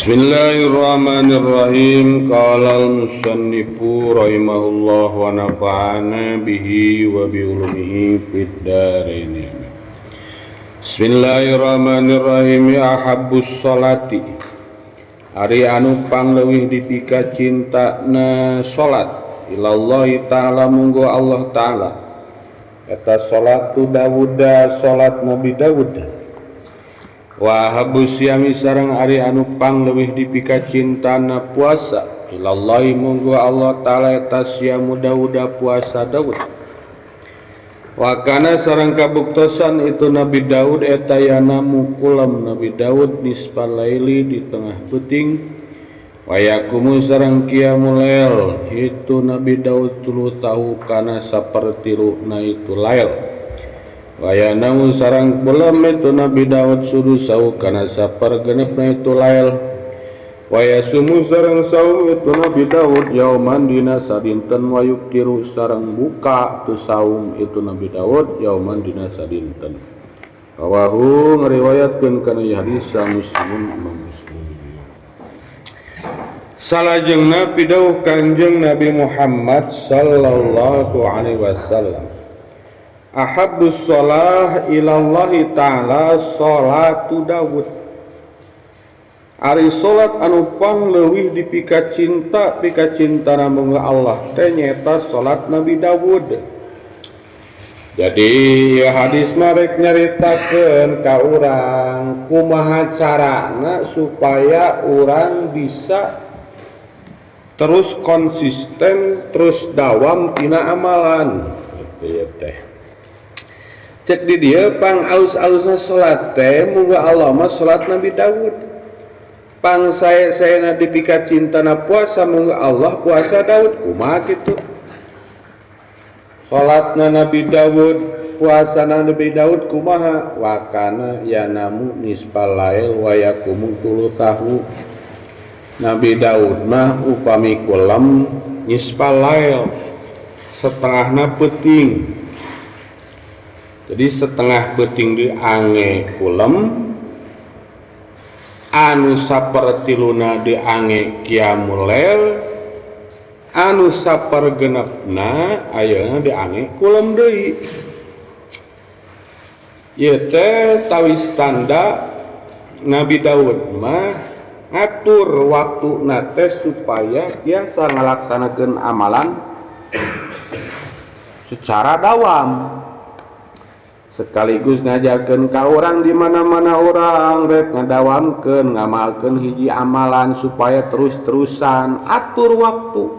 Bismillahirrahmanirrahim. Qala al-musannifu rahimahullah wa nafa'ana bihi wa bi ulumihi fid dharain. Bismillahirrahmanirrahim. Ahabbus sholati, ari anu pangleuwih dipika cintana salat, ilallahi ta'ala munggo Allah ta'ala, eta salatu Dawuda, salat Nabi Dawud. Wa ahabbu siyami, sareng ari anu pangleuwih dipika cintana puasa, ilallahi munggo Allah ta'ala, eta siamu Dawuda, puasa Daud. Wa kana, sareng kabuktosan itu Nabi Daud eta yanamu, kulem Nabi Daud, nisfal laili, di tengah peuting, wa yaqumu, sareng qiyamul lail itu Nabi Daud, tsulutsahu, kana sapertilu na itu lail, wa yanamu, sareng kulem itu Nabi Daud, sudusahu, kana sapergenepna itu lail, wa yasumu, sareng saum itu Nabi Daud, yauman, dina sadinten, wa yuftiru, sareng buka tu saum itu Nabi Daud, yauman, dina sadinten. Rawahu, ngariwayatkeun kana hadis, Muslimun, Imam Muslim. Salajengna pidawuh Kanjeng Nabi Muhammad sallallahu alaihi wasallam, ahabbus shalah ilallahi ta'ala salatu Dawud. Ari salat anu pangleuwih dipika cinta, pika cinta munggo Allah teh nyaeta salat Nabi Dawud. Jadi ya hadis marek nyaritakeun ka urang kumaha carana supaya urang bisa terus konsisten, terus dawam tina amalan gitu ya teh. Cek di dia pang alus-alusna salat teh muga Allah mah salat Nabi Dawud, pang saya saya dipika cintana puasa muga Allah puasa Daud. Kumaha kitu salatna Nabi Dawud, puasa Nabi Daud kumaha? Wa kana yanamu nisfal lail wa yaqumu tsulutsahu. Nabi Daud mah upami kulem nisfal lail, setengahna peuting. Jadi setengah peuting diange kulem, anu sapertiluna diange qiyamul lail, anu sapergenepna ayeuna diange kulem deui. Ieu teh tawis tanda Nabi Daud mah ngatur waktu teh supaya biasa ngalaksanakeun amalan secara dawam, sekaligus ngajarkeun ka urang di mana-mana urang rek ngadawamkeun ngamalkeun hiji amalan supaya terus-terusan, atur waktu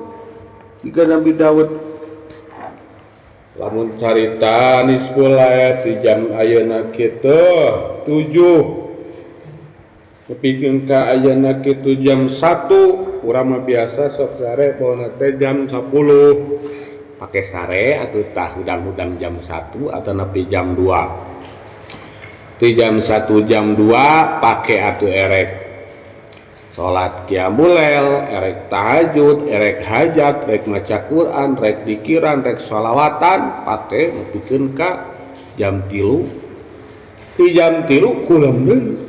jika Nabi Daud. Lamun carita nisful lail di jam ayeuna kitu 7 nepikeun ka ayeuna kitu jam 1, urang mah biasa sok sare poho teh jam 10, pakai sare atau tah hudang-hudang jam 1 atau nepi jam 2. Di jam 1, jam 2 pakai atuh erek salat qiyamul lail, erek tahajud, erek hajat, rek maca Quran, rek dikiran, rek sholawatan, pakai nepikeun ka jam 3. Di jam 3 kulem deui,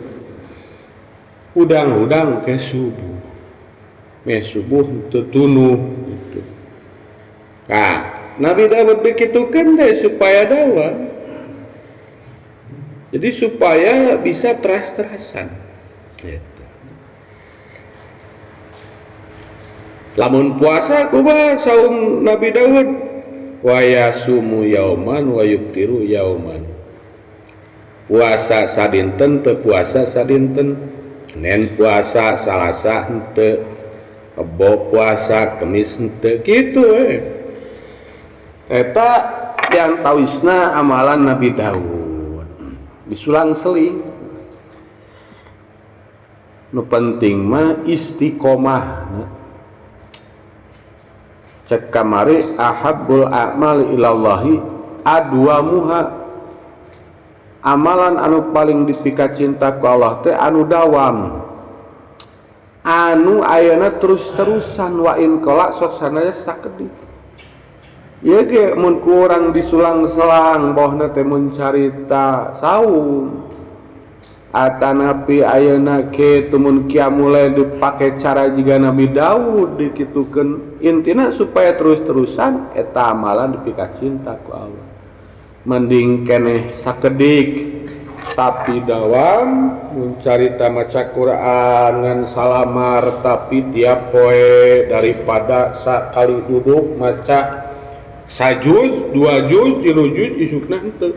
hudang-hudang ke subuh, me subuh teu tunuh gitu. Nah, Nabi Dawud begitu kan deh supaya dawam. Jadi supaya bisa teras-terasan. Gitu. Lamun puasa kumaha saum Nabi Dawud? Wa yasumu yauman wa yuftiru yauman. Puasa sadinten, teu puasa sadinten. Nen puasa Salasa henteu, Rebo puasa, Kemis henteu, kitu we. Eta yang tawisna amalan Nabi Daud disulang seling. Nu penting mah istiqomah. Cek kamari, ahabbul a'mal ilallahi adwamuha, amalan anu paling dipika cinta ku Allah teh anu dawam, anu ayeuna terus-terusan, wa in qalla, sok sanajan sakedik. Ieu ge mun ku urang disulang-selang bohna teh mun carita saum. Atanapi ayeuna kitu mun qiyamul lail dipake cara jiga Nabi Daud dikitukeun intina supaya terus-terusan eta amalan dipika cinta ku Allah. Mending keneh sakedik tapi dawam mun carita maca Quran ngan salamar tapi tiap poe daripada sakali duduk maca sajuz, dua juz, tilu juz isukna henteu.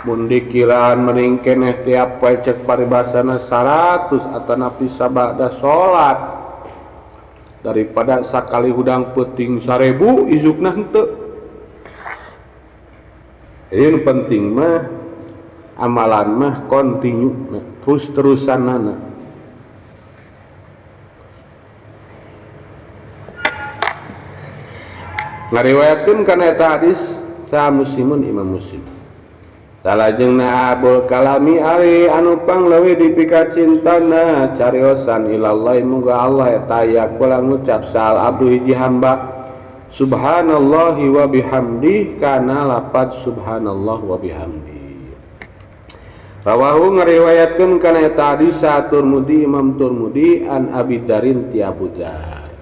Mun dikiraan mending keneh tiap poe cek paribasana 100 atanapi sabada salat daripada sakali hudang peuting 1000 isukna henteu. Jadi penting mah amalan mah kontinu terus-terusanana. Ngariwayatkeun kana eta hadis sa Muslimun Imam Muslim. Salajengna Abul Kalami ari anu pangleuwih dipika cintana cariosan ilallah muga Allah eta yaqula ngucap sal abdu hiji hamba subhanallahi wa bihamdih kana lapad subhanallah wa bihamdih. Rawahu ngariwayatkeun kana eta hadis sa Turmudi Imam Turmudi an Abi Darin ti Abu Dzar.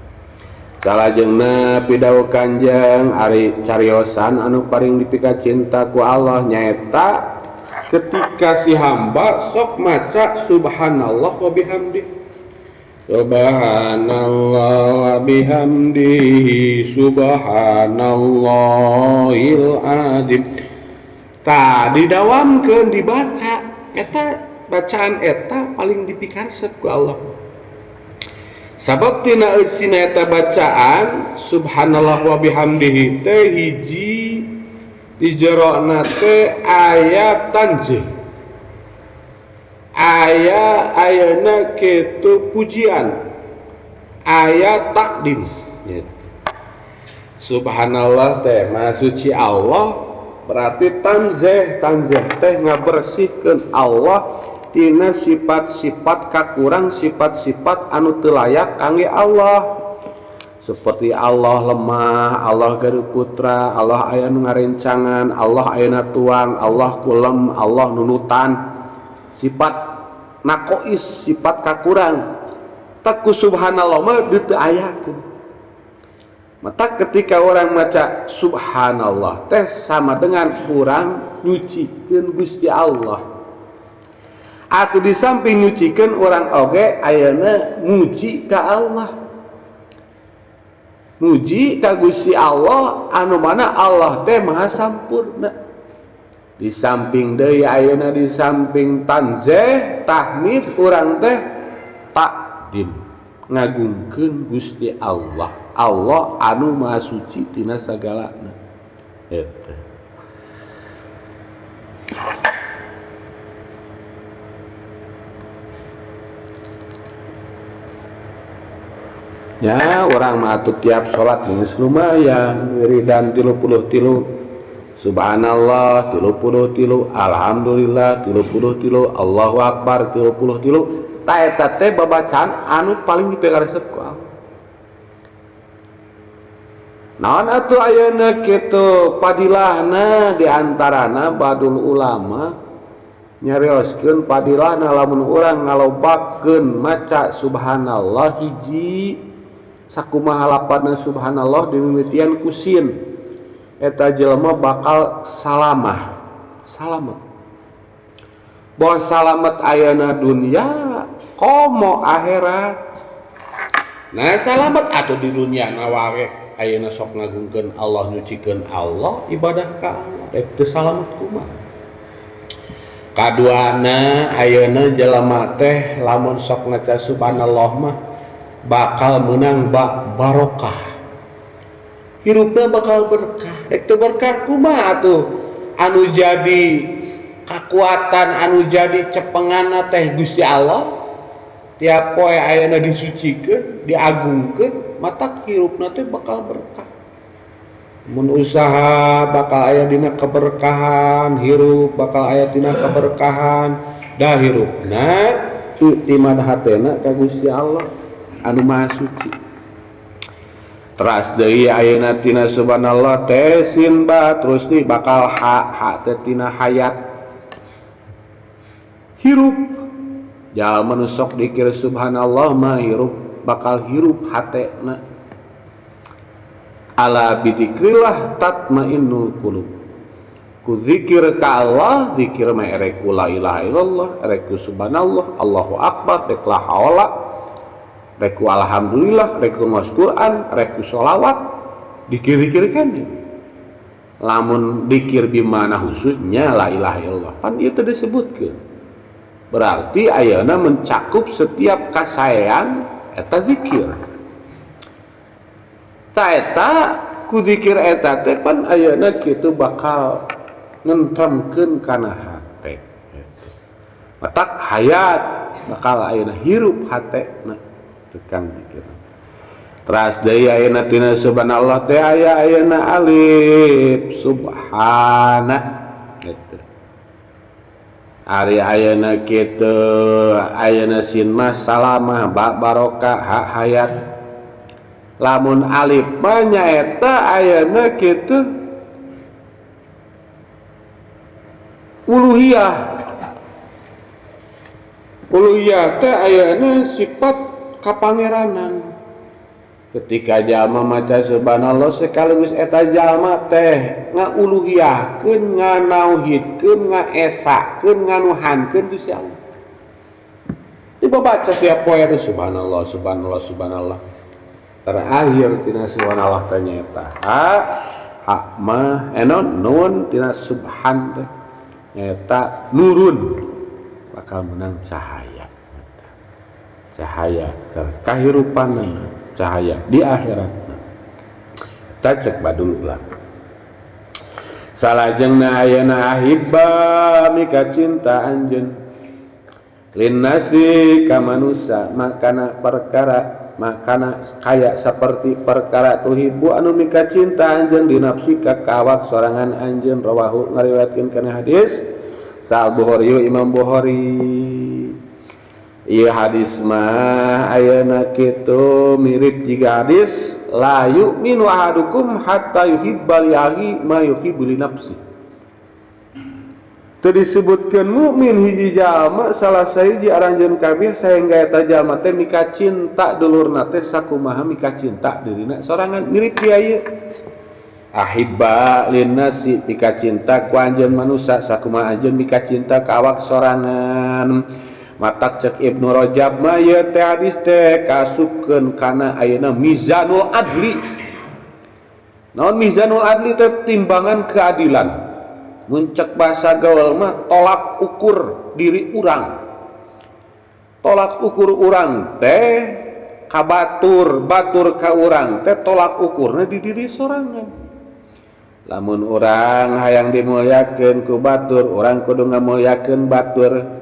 Salajengna pidawuh Kanjeng ari cariosan anu paling dipika cinta ku Allah nyaeta ketika si hamba sok maca subhanallah wa bihamdih. Subhanallah wa bihamdihi subhanallahil azim. Tah didawamkeun dibaca eta bacaan eta paling dipikaresep ku Allah. Sabab tina eusina eta bacaan subhanallah wa bihamdihi teh hiji di jerona teh aya tanzih. Aya ayeuna kitu pujian. Aya takdim. Gitu. Subhanallah teh maha suci Allah berarti tanzih, tanzih teh ngabersihkeun Allah tina sifat-sifat kakurang, sifat-sifat anu teu layak kangge Allah. Seperti Allah lemah, Allah gaduh putra, Allah aya nu ngarencangan, Allah ayeuna tuang, Allah kulem, Allah nunutan. Sifat nakois, sifat kakurang. Taku subhanallah mah teu ayakeun. Maka ketika orang maca subhanallah teh sama dengan urang nyucikeun Gusti Allah. Atau di samping nyucikeun urang oge ayeuna muji ka Allah. Muji ka Gusti Allah anu mana Allah teh maha sampurna. Di samping deui ayeuna di samping tanzih, tahmid urang teh takdim ngagungkeun Gusti Allah. Allah anu maha suci tina sagalana. Eta. Ya, orang mah atuh tiap salat geus lumayan wiridan 33 subhanallah 33 alhamdulillah 33 Allahu akbar 33. Ta eta teh babacaan anu paling dipikaresep ku Allah. Naon atuh ayeuna kitu padilahna di antarana badul ulama nyarioskeun padilahna lamun urang ngalobakeun maca subhanallah hiji sakumaha lapadna subhanallah dimimitian ku sin eta jelema bakal salamah salamet boh salamet ayeuna dunya komo akhirat. Nah salamet atuh di dunya na wae ayeuna sok ngagungkeun Allah nyucikeun Allah ibadah ka Allah rek teu salamet kumaha. Kaduana ayeuna jelema teh lamun sok ngaca subhanallah mah bakal menang barokah. Hirupna bakal berkah. Rek teu berkah kumaha atuh? Anu jadi kakuatan, anu jadi cepenganna teh Gusti Allah. Tiap poe ayeuna disucikeun, diagungkeun, mata hirupna teh bakal berkah. Mun usaha bakal aya dina keberkahan, hirup bakal aya dina keberkahan, dah hirupna iktimad hatena ka Gusti Allah anu maha suci. Teras deui ayeuna tina subhanallah teh sin ba terus nih bakal ha, ha teh tina hayat. Hirup jalma nu sok dikir subhanallah mah hirup bakal hirup hatena. Ala bidzikrillah tatmainnul qulub. Ku zikir ka Allah, zikir mah erek ku la ilaha illallah, erek ku subhanallah, Allahu akbar, rek la haula, rek ku alhamdulillah, rek ku ngaos Quran, rek ku sholawat, dikir-dikirkan ya. Lamun dikir bimana khususnya la ilaha illallah, pan ieu teh disebutkeun. Berarti ayeuna mencakup setiap kasaean eta zikir. Ta eta ku zikir eta teh pan ayeuna kitu bakal ngentremkeun kana hate. Matak hayat bakal ayeuna hirup hatena tukang zikir. Teras deui ayeuna tina subhanallah teh aya ayeuna alif subhana gitu. Ari ayeuna kitu ayeuna sin mah salamah ba barokah ha hayat. Lamun alif mah nyaeta ayeuna kitu uluhiyah. Uluhiyah teh ayeuna sifat kapangeranan. Ketika jalma maca subhanallah sekaligus eta jalma teh ngauluhiyahkeun, nganauhidkeun, ngaesakeun, nganuhankeun Gusti Allah. Dibaca setiap poe teh subhanallah, subhanallah, subhanallah. Terakhir tina subhanallah teh nyaeta ha, ha mah enon nun tina subhan teh nyaeta nurun bakal menang cahaya. Cahaya kahirupanna, cahaya di akhirat. Eta cek badul ulang. Salajengna ayeuna ahibba mika cinta anjeun linnasi ka manusa makana perkara makana kaya seperti perkara tuhibbu anu mika cinta anjeun dinafsika ka awak sorangan anjeun. Rawahu ngariwayatkeun kana hadis Sal Bukhari Imam Bukhari. Ieu hadis mah ayeuna kitu mirip jiga hadis la yu'minu ahadukum hatta yuhibba li akhi ma yuhibbu li nafsi. Teu disebutkeun mukmin hiji jalma salah sahiji aranjeun kabeh sahingga eta jalma teh mika cinta dulurna teh sakumaha mika cinta dirina sorangan. Mirip dia ieu ahibba linnasi mika cinta ku anjeun manusa sakumaha anjeun mika cinta ka awak sorangan. Matak cek Ibnu Rajab mah ieu teh hadis teh kasupkeun kana ayeuna mizanul adli. Naon mizanul adli teh? Timbangan keadilan. Mun cek bahasa gaul mah tolak ukur diri urang. Tolak ukur urang teh ka batur, batur ka urang teh tolak ukurna di diri sorangan. Lamun urang hayang dimulyakeun ku batur, urang kudu ngamulyakeun batur.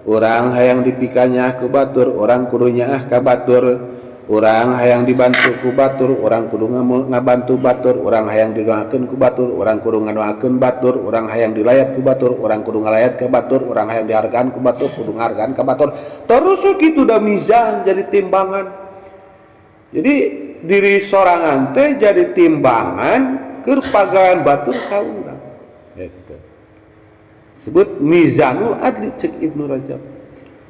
Urang hayang dipikanya ku batur, urang kudu nyaah ka batur. Urang hayang dibantu ku batur, urang kudu ngabantu batur. Urang hayang didoakeun ku batur, urang kudu ngadoakeun batur. Urang hayang dilayat ku batur, urang kudu ngalayat ka batur. Urang hayang dihargaan ku batur, kudu ngahargaan ka batur. Terus kitu da mizan jadi timbangan. Jadi diri sorangan teh jadi timbangan keur pagawean batur ka urang. Eta sebut mizanul adli cek Ibnu Rajab.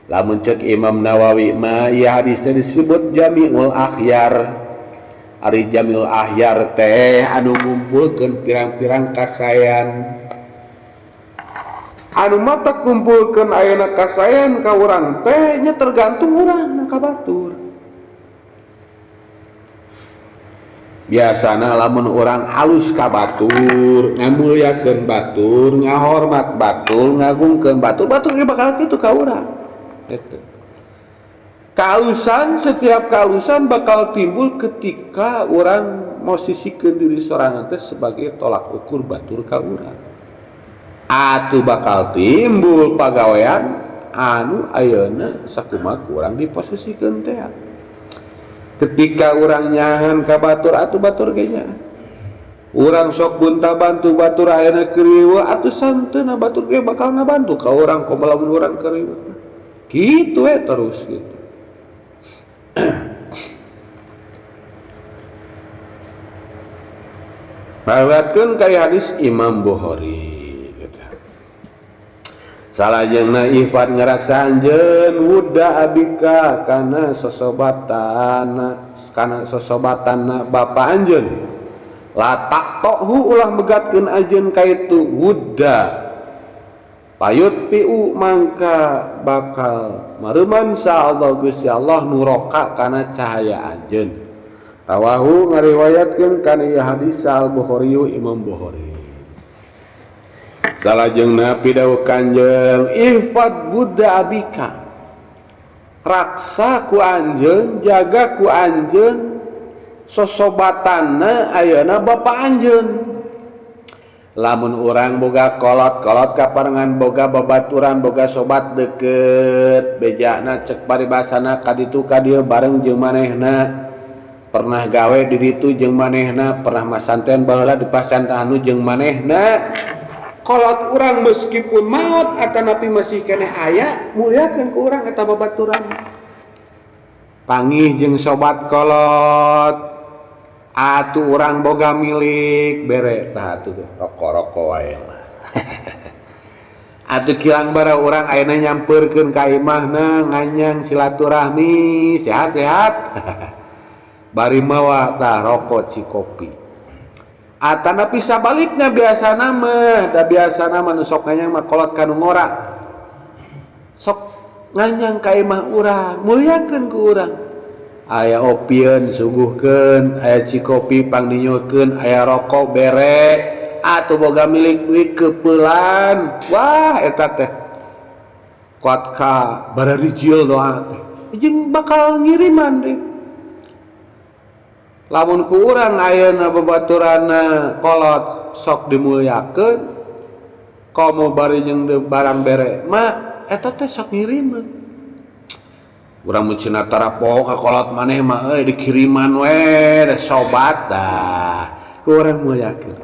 Lamun cek Imam Nawawi mah ieu hadisnya disebut jami'ul akhyar. Ari jami'ul akhyar teh anu ngumpulkeun pirang-pirang kasaean. Anu matak ngumpulkeun ayeuna kasaean ka urang teh nya tergantung urang ka batur. Biasana lamun urang alus ka batur, ngamulyakeun batur, ngahormat batur, ngagungkeun batur, batur ge bakal kitu ka urang. Eta. Kalusan, setiap kalusan bakal timbul ketika urang mosisikeun diri sorangan teh sebagai tolak ukur batur ka urang. Atuh bakal timbul pagawean anu ayeuna sakumaha ku urang diposisikeun teh. Ketika urang nyahan ka batur atuh batur ge nya. Urang sok bunta bantu batur ayeuna keur riweuh atuh santeuna batur ge bakal ngabantu ka urang komo lamun urang keur riweuh. Kitu we terus gitu. Riwayatkeun ka hadis Imam Bukhari gitu. Salajengna ihfad ngaraksa anjeun wuda abika kana sosobatana kana sosobatanna bapa anjeun. La taqtahu ulah megatkeun anjeun ka itu wuda. Payut piu mangka bakal mareuman sa Allah Gusti Allah nuroka kana cahaya anjeun. Rawahu ngariwayatkeun kana ieu hadis Al-Bukhari Imam Bukhari. Salajengna pidawuh Kanjeng ihfad buddha abika. Raksa ku anjeun, jaga ku anjeun sosobatanna ayeuna bapa anjeun. Lamun urang boga kolot-kolot kaparengan boga babaturan boga sobat deket bejana cek paribasana kaditu ka dieu bareng jeung manehna pernah gawe di ditu jeung manehna pernah masanten baheula di pasantren anu jeung manehna kolot urang meskipun maot atanapi masih keneh aya muliakeun ku urang eta babaturan pangih jeung sobat kolot atuh urang boga milik bere tah atuh rokok-rokok wae lah. Atuh kilang bara urang ayeuna nyampeurkeun ka imahna nganyang silaturahmi sehat-sehat. Bari mawa tah rokok cikopi. Atanapi sabalikna biasana mah da biasana mah nu sok nganyang mah kolot ka nu ngora. Sok nganyang ka imah urang, muliakeun ku urang. Aya opieun suguhkeun, aya cikopi pangdinyuhkeun, aya rokok bere, atuh boga milik duit kepeulan. Wah eta teh kuat ka bararijil doa teh. Jeung bakal ngiriman deui. Lamun ku urang ayeuna babaturanna kolot sok dimulyakeun, komo bari jeung barang bere mah eta teh sok ngiriman. Urang mun cenah tara poho ka kolot maneh mah euy dikiriman we da sobat dah. Ku urang mulyakeun.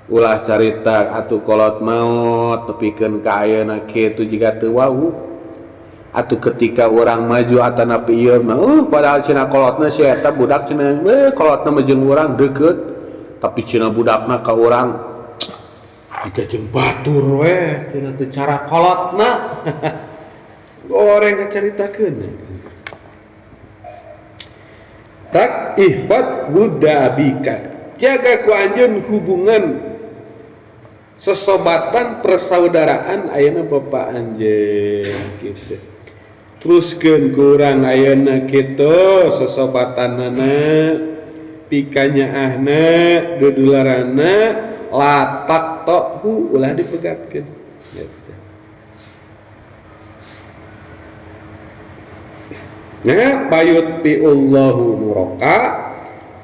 Ulah carita atuh kolot maot tepikeun ka ayeuna kitu jiga teu wawuh. Atuh ketika urang maju atanapi ieu mah padahal cenah kolotna si eta budak cenah we kolotna mah jeung urang deukeut tapi cenah budakna ka urang jiga jeung batur we cenah teh cara kolotna. Goreng ngacaritakeun. Tak ihfad wudda abika. Jaga ku anjeun hubungan sesobatan persaudaraan ayeuna bapa anjeun kitu. Teruskeun ku urang ayeuna kitu sesobatanana pikanyaahna dudularana latak tohu ulah dipegatkeun gitu. Nah, payut piullahu nuroka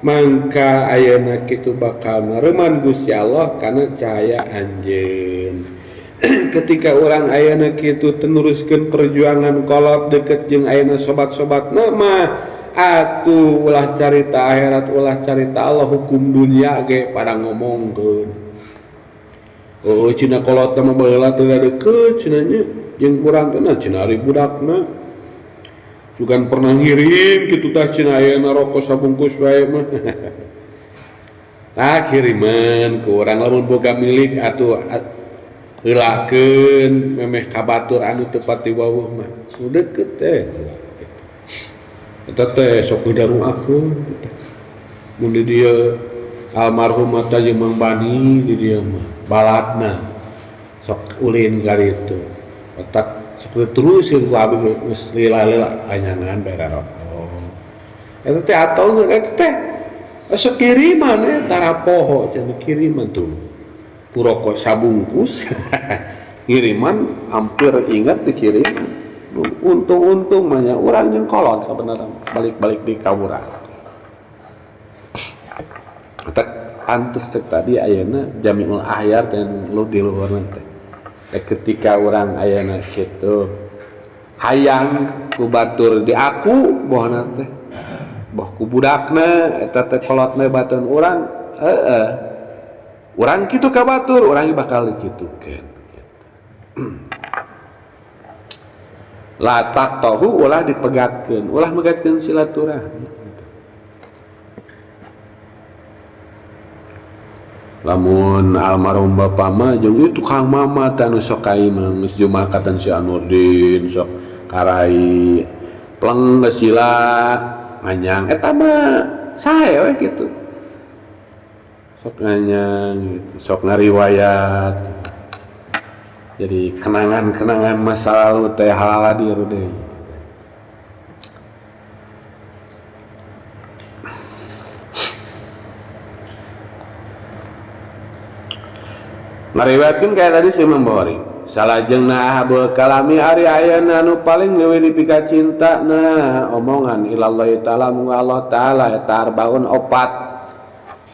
mangka ayeuna kitu bakal mareman Gusti Allah kana cahaya anjeun. Ketika urang ayeuna kitu teneruskeun perjuangan kolot deket jeung ayeuna sobat-sobatna mah atuh ulah carita akhirat ulah carita Allah hukum dunia ge pada ngomongkeun. Oh cenah kolot mah baheula teu deukeut cenah nya jeung urang teh cenah ari budakna. Bukan pernah ngirim kitu tah cenah ayeuna rokok sabungkus wae mah. Tah kiriman ku urang lamun boga milik atuh heulakeun memeh ka batur anu teu pati wawuh mah. Nu deukeut teh. Eta teh sok didaruakeun. Mun di dieu almarhum mah jeung Mang Bani di dieu mah baladna sok ulin ka ditu. Otak terus ku abi geus lila-lila anyangan bere rokok. Eta teh atoh eta teh sok kiriman we tara poho cenah kiriman tuh. Ku rokok sabungkus ngiriman hampir ingat dikirim. Untung-untung mah nya urang jeung kolot sabenerna balik-balik di ka urang. Eta pantes cek tadi ayeuna Jamiul Ahyar teh lu di luhurna teh. Ketika orang ayeuna kitu hayang ku batur di aku bohna teh boh ku budakna eta teh kolotna batun urang heeh urang kitu ka batur urang bakal dikitukeun gitu. La taqtahu ulah dipegatkeun ulah megatkeun silaturahmi gitu. Lamun almarhum bapa mah jeung ieu tukang mama teh anu sok ka imah geus jumakatan si Anurdin sok karai pleng geus sila nganyang eta mah sae we kitu. Sok nganyang gitu, sok ngariwayat. Jadi kenangan-kenangan masa lalu teh haladir deui. Ngariwayatkeun kaya tadi si Imam Bukhari. Salajengna ahabul kalami ari ayana anu paling leuwih dipika cinta na omongan ilallahi ta'ala munga Allah ta'ala eta arbaun opat.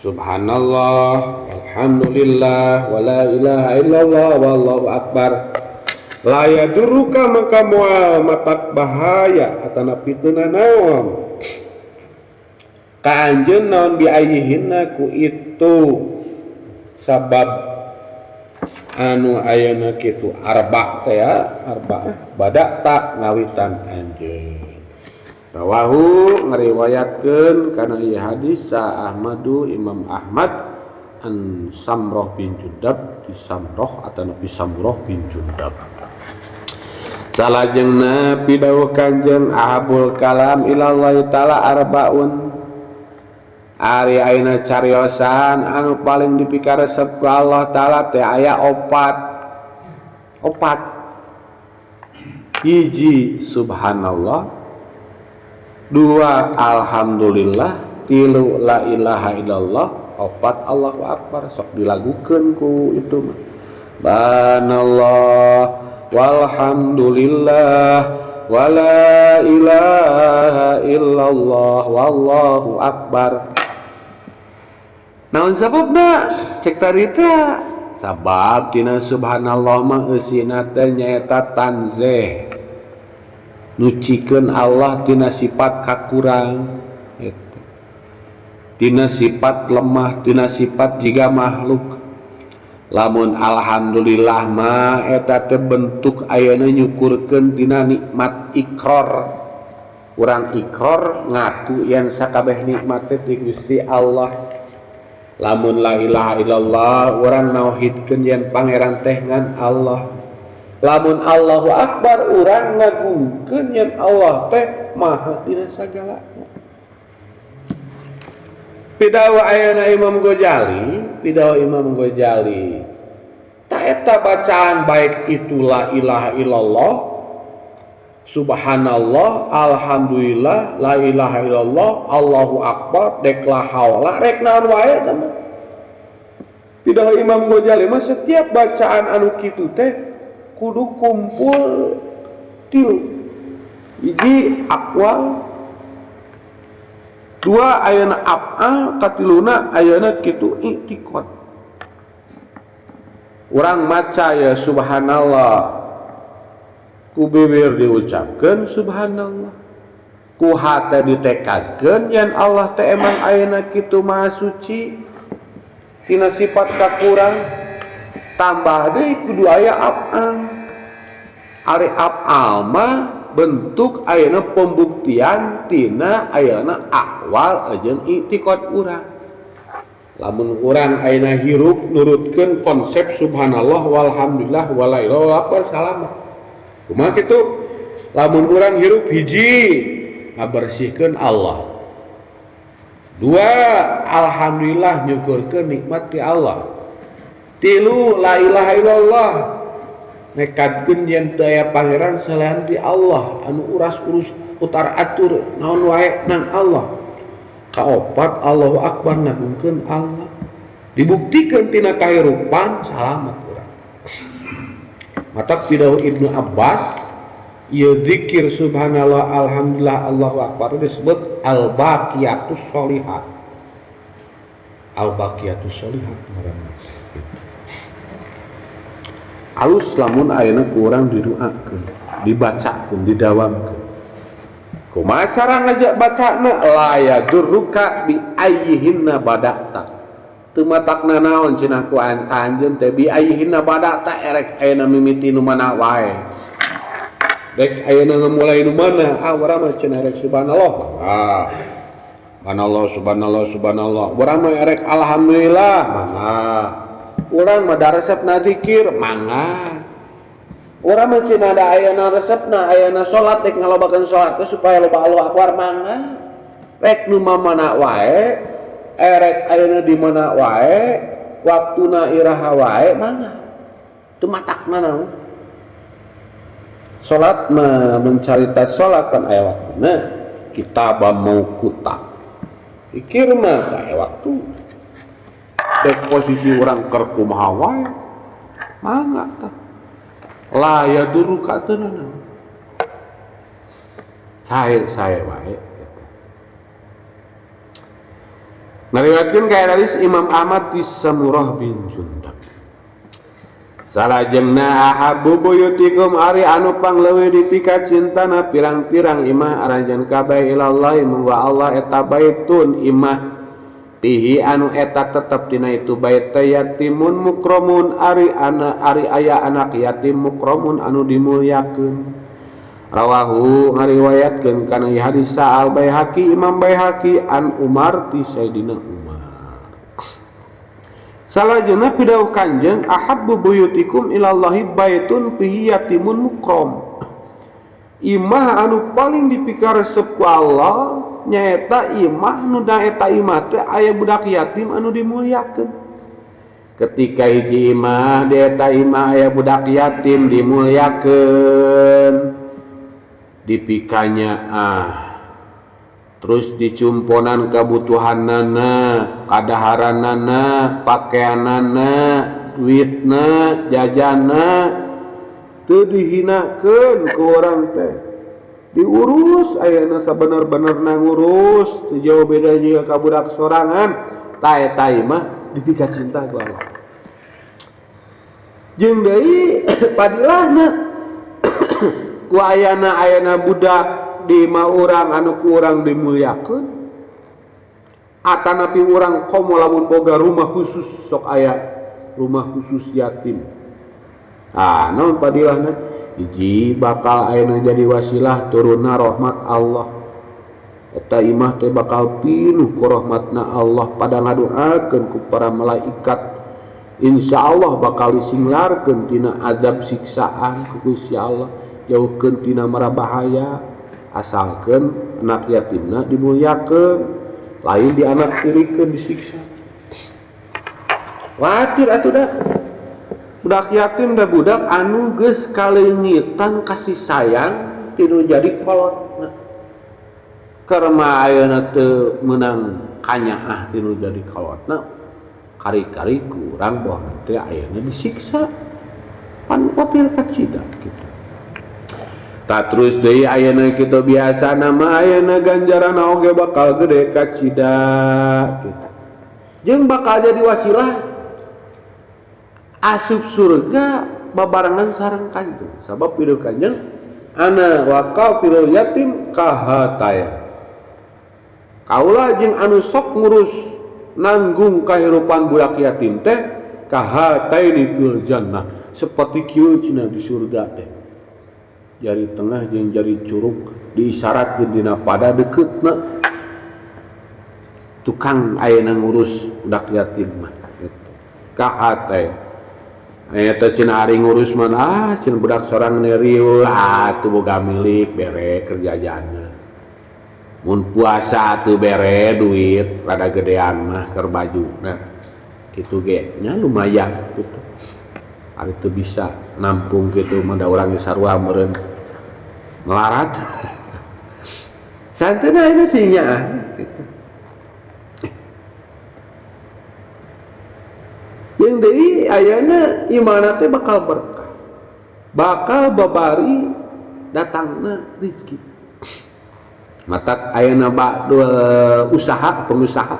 Subhanallah, walhamdulillah, wala ilaha illallah, wallahu akbar. La yadurruka maka moal matak bahaya atana piteuna naon. Ka anjeun naon bi ayyihinna ku itu sabab anu ayeuna kitu arba teh ya, arba badak tak ngawitan anjeun. Rawahu ngariwayatkeun kana ieu hadis sa Ahmadu Imam Ahmad an Samroh bin Jundab di Samroh atau Nabi Samroh bin Jundab. Salajengna pidawuh Kanjeng ahabul kalam ilallah ta'ala arbaun. Ari ayeuna cariosan anu paling dipikaresep ku Allah ta'ala teh aya opat. Opat. Hiji subhanallah, dua alhamdulillah, tilu la ilaha illallah, opat Allahu akbar. Sok dilagukeun ku itu mah. Subhanallah walhamdulillah wala ilaha illallah wallahu akbar. Naon sababna? Cek tarita sabab tina subhanallah mah eusina teh nyaeta tanzih, nyucikeun Allah tina sifat kakurang eta, tina sifat lemah, tina sifat jiga makhluk. Lamun alhamdulillah mah eta teh bentuk ayeuna nyukurkeun tina nikmat ikrar. Urang ikrar ngaku yen sakabeh nikmat teh ti Gusti Allah. Lamun la ilaha illallah urang nauhidkeun yen pangeran teh ngan Allah. Lamun Allahu akbar urang ngagungkeun yen Allah teh maha dina sagalana. Pidawa ayeuna Imam Ghazali, pidawa Imam Ghazali. Ta eta bacaan baik itu la ilaha illallah, subhanallah, alhamdulillah, la ilaha illallah, Allahu akbar, dek la haula, rek naon wae eta mah. Pidawa Imam Ghazali mah setiap bacaan anu kitu teh kudu kumpul tilu. Hiji aqwal, dua ayeuna af'al, katiluna ayeuna kitu i'tiqad. Urang maca ya subhanallah, ku bibir diucapkeun subhanallah, ku hate ditekadkeun yen Allah teh emang ayeuna kitu maha suci tina sifat kakurang, tambah deui kudu aya af'al. Ari af'al mah bentuk ayeuna pembuktian tina ayeuna akwal jeung i'tiqad urang. Lamun urang ayeuna hirup nurutkeun konsep subhanallah walhamdulillah wala ilaha illallah akbar salamat. Kumaha kitu? Lamun urang hirup hiji ngabersihkeun Allah, dua alhamdulillah nyukurkeun nikmat ti Allah, tilu la ilaha illallah nekadkeun yen teu aya pangeran selain ti Allah anu uras urus utar atur naon wae nang Allah, kaopat Allahu akbar ngagungkeun Allah, dibuktikeun tina kahirupan salamet urang. Matak pidawuh Ibnu Abbas ieu zikir subhanallah alhamdulillah Allahu akbar disebut al-baqiyatus sholihat. Al-baqiyatus sholihat ngaranna. Alus lamun ayeuna ku urang didoakeun, dibacakeun, didawamkeun. Kumaha cara ngajak bacana? La yadurruka bi ayyihinna bada'ta. Teu matakna naon cenah ku anjeun teh bi ayyihinna bada'ta erek ayeuna mimiti nu mana wae. Rek ayeuna ngamulai nu mana? Ah urang mah cenah rek subhanallah. Ah. Subhanallah, subhanallah, subhanallah. Urang mah erek alhamdulillah, mangga. Urang mah da resepna zikir, mangga. Urang mah cenah da ayana resepna, ayana salat rek ngalobakeun salat teh supaya loba Allah akbar, mangga. Rek nu mamana wae, erek ayana di mana wae, waktuna iraha wae, mangga. Teu matakna naon. Salat mah mencarita salat kan aya waktuna, kitab mauquta. Pikir mah teu aya waktu. Rek posisi urang keur kumaha wae, mangga tah. La yadurruka teu nanaon. Sae wae gitu. Ngariwayatkeun ka hadis Imam Ahmad di Samurah bin Jundab. Salajengna ahabbu buyutikum ari anu pangleuwih dipika cintana pirang-pirang imah aranjeun kabeh ilallahi munggu Allah eta baitun imah pihi anu eta tetep dina itu bait teh yatimun mukromun ari ana ari aya anak yatim mukromun anu dimulyakeun. Rawahu ngariwayatkeun kana hadis Al Baihaqi Imam Baihaqi an Umar ti Sayyidina Umar. Salajengna pidawuh Kanjeng ahabbu buyutikum ilallahi baitun fihi yatimun mukrom. Imah anu paling dipikaresep ku Allah nyaeta imah nu eta imah teh aya budak yatim anu dimulyakeun. Ketika hiji imah di eta imah aya budak yatim dimulyakeun, dipikanya terus dicumponan kebutuhanana, kadaharanana, pakaianana, duitna, jajana, teu dihinakeun ku urang teh. Diurus ayeuna sabener-benerna ngurus, teu jauh beda jiga ka budak sorangan, tah eta mah dipika cinta ku Allah. Jeung deui padilahna ku ayana budak di imah urang anu ku urang dimulyakeun, atanapi urang komo lamun boga rumah khusus, sok aya rumah khusus yatim. Ah, naon padilahna? Hiji bakal ayeuna jadi wasilah turunna rahmat Allah. Eta imah teh bakal pinuh ku rahmatna Allah, pada ngadoakeun ku para malaikat. Insyaallah bakal disinglarkeun tina azab siksaan ku Gusti Allah, jauhkeun tina mara bahaya, asalkeun anak yatimna dimulyakeun, lain di anak tirikeun disiksa. Watir atuh dah. Budak yatim da budak anu geus kaleungitan kasih sayang tinu jadi kolotna. Karena ayeuna teu meunang kanyaah tinu jadi kolotna, kari-kari kurang bahwa teh ayeuna disiksa. Pan watir kacida gitu. Tak terus deui ayeuna kitu biasa nama ayeuna ganjaran oge bakal gede kacida gitu. Jeung bakal jadi wasilah asup surga babarengan sareng Kanjeng. Sabab pideuh Kanjeng ana wa kafilul yatim kahataya. Kaula jeung anu sok ngurus nanggung kahirupan budak yatim teh kahataini fil jannah, seperti kieu cenah di surga teh. Jari tengah jeung jari curug diisyaratkeun dina pada deketna tukang ayeuna ngurus budak yatim mah gitu. Kahate eta cenah ari ngurus mah, cenah budak sorang rieuh, tuh boga milik bere kerja jana. Mun puasa tuh bere duit rada gedean mah keur baju. Nah, kitu ge nya lumayan gitu. Ari teu bisa nampung kitu mah da urang ge sarua meureun melarat. Santeuna ini sih nya gitu. Yang deui ayana imana teh bakal berkah. Bakal babari datangna rezeki. Matak ayana usaha pengusaha.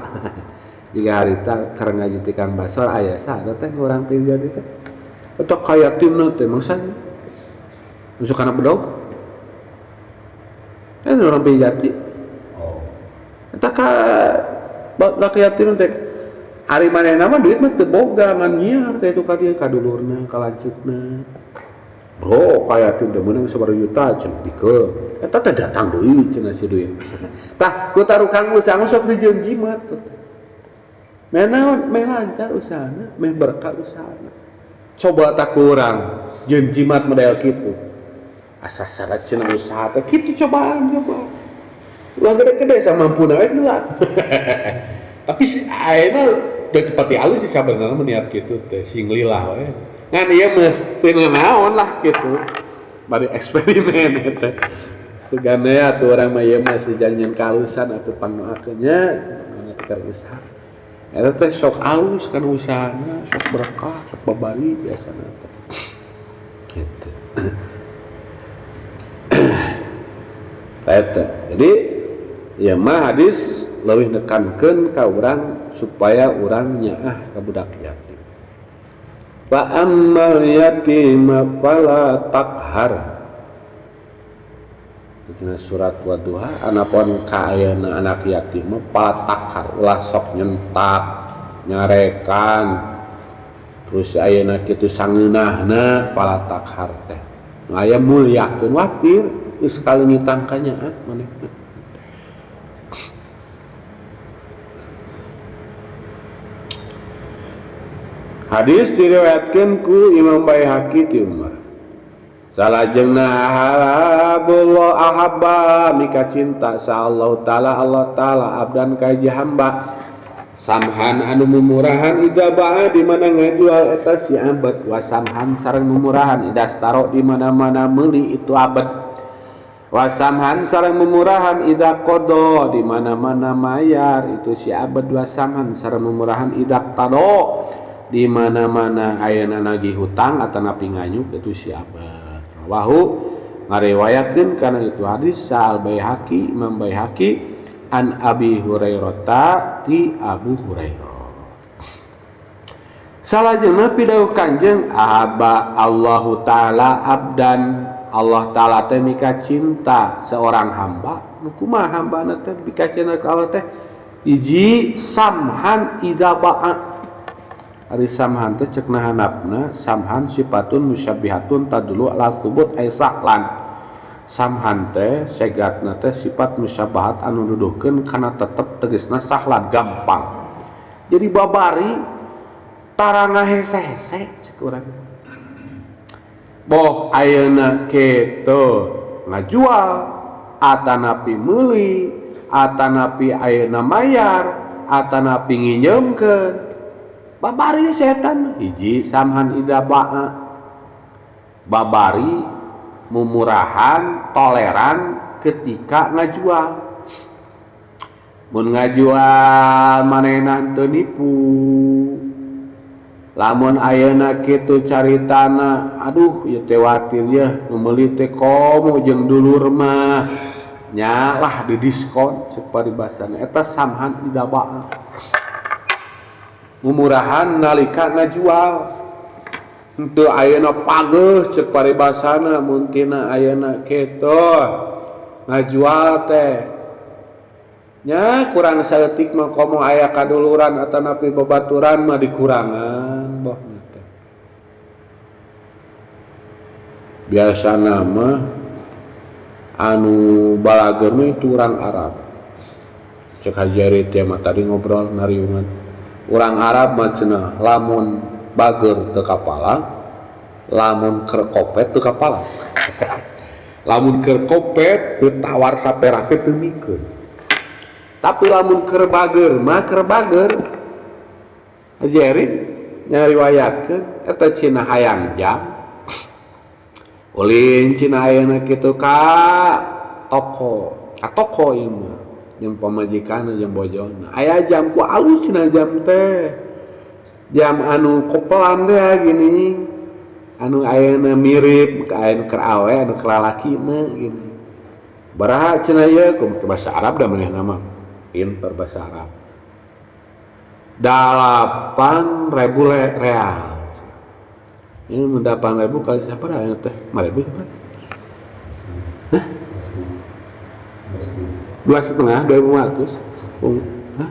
Jika harita keur ngaji ti Kang Basor aya saha teh urang teh jadi teh. Atau kaya timna teh mangsa masuk kana bedog. Orang Pijati. Oh. Eta ka budak yatim teh ari manehna mah duit mah teu boga ngan nyiar ka itu ka dieu ka dulurna ka lanceukna. Bro, kayak teu meunang sabaraha juta cenah pikeun. Eta teh datang deui cenah si duit. Tah, ku tarukang usaha sok dijieun jimat. Meh naon, meh lancar usahana, meh berkah usahana. Coba tak kurang jeung jimat model kitu. Asa syarat cenah usaha teh kitu cobaan coba. Ulah gede-gede samampuna we heula. Tapi si ayeuna deuk pati alus sih sabenerna meniat kitu teh sing lillah we. Ngan ieu mah teu naon lah kitu. Bari eksperimen eta. Sugana atuh urang mah ieu mah sejanjian kalusan atuh pangdoakeun nya mana teh keur usaha. Eta teh sok alus kan usahana, sok berkah, sok babari biasana teh. Gitu. Eta. Jadi ieu mah hadis leuwih nekankeun ka urang supaya urang nyaah ka budak yatim. Fa ammal yatima fala taqhar. Dina surat Wadduha anapun kaayana anak yatim mah fala taqhar, ulah sok nyentak, nyarekan. Terus ayeuna kitu sangeunahna fala taqhar teh. Aya mulyakeun watir geus kaleungitan ka nyaah manehna. Hadis diriwayatkeun ku Imam Baihaqi ti Umar. Salajengna ahabullah ahabba mika cinta sa Allah taala Allah taala abdan ka hiji hamba samhan anu mumurahan ida ba'a di mana ngajual eta si abad wa samhan sareng mumurahan ida staro di mana-mana meuli itu abad wa samhan sareng mumurahan ida qada di mana-mana mayar itu si abad wa samhan sareng mumurahan ida tado di mana-mana ayeuna nagih hutang atanapi nganyuk itu si abad. Rawahu ngariwayatkeun kana itu hadis Sal Baihaqi Imam Baihaqi an Abi Hurairah ti Abu Hurairah. Salajengna pidawuh Kanjeng ahaba Allahu taala abdan, Allah taala teh mika cinta seorang hamba. Nu kumaha hambana teh mika cinta ka Allah teh? Hiji samhan idza ba'a. Ari samhan teh cekna hanapna samhan sifatun musyabbihatun tadulu ala subut ay sahlan. Samhan teh segatna teh sifat musyabahat anu nuduhkeun kana tetep tegasna sahlan gampang. Jadi babari tara ngahese-hese cek urang. Boh ayeuna kitu ngajual atanapi meuli atanapi ayeuna mayar atanapi nginjeumkeun. Babari setan hiji samhan ida ba'a. Babari mumurahan toleran ketika ngajual. Mun ngajual manehna teu nipu. Lamun ayeuna kitu caritana, aduh ieu teh watir yeuh nu meuli teh komo jeung dulur mah. Nya lah di diskon cek paribasana eta samhan ida ba'a. Mumurahan nalika ngajual henteu ayeuna pageuh cek paribasana mun tina ayeuna kitu ngajual teh nya kurang saeutik mah komo aya kaduluran atanapi babaturan mah dikurangan boh teh biasana mah anu balager mah itu urang Arab cek Haji Ari teh mah tadi ngobrol nariungan urang Arab mah cenah lamun bager teu kapala lamun keur kopet teu kapala lamun keur kopet ditawar saperake teu mikeun tapi lamun keur bager mah keur bager Haji Eri nyariwayatkeun eta cenah hayang jam ulin cenah ayeuna kitu ka toko ka toko ieu mah jeung pamajikanna jeung bojona aya jam ku alus cenah jam teh jam anu kopelan teh gini anu ayeuna mirip ka anu keur awe anu keur lalakina gini baraha cenah ieu kumaha bahasa Arab da manehna mah pinter bahasa Arab 8.000 real ini 8.000 kali siapa dah teh 5.000 siapa? Hah? 2,5, 2.500. Hah?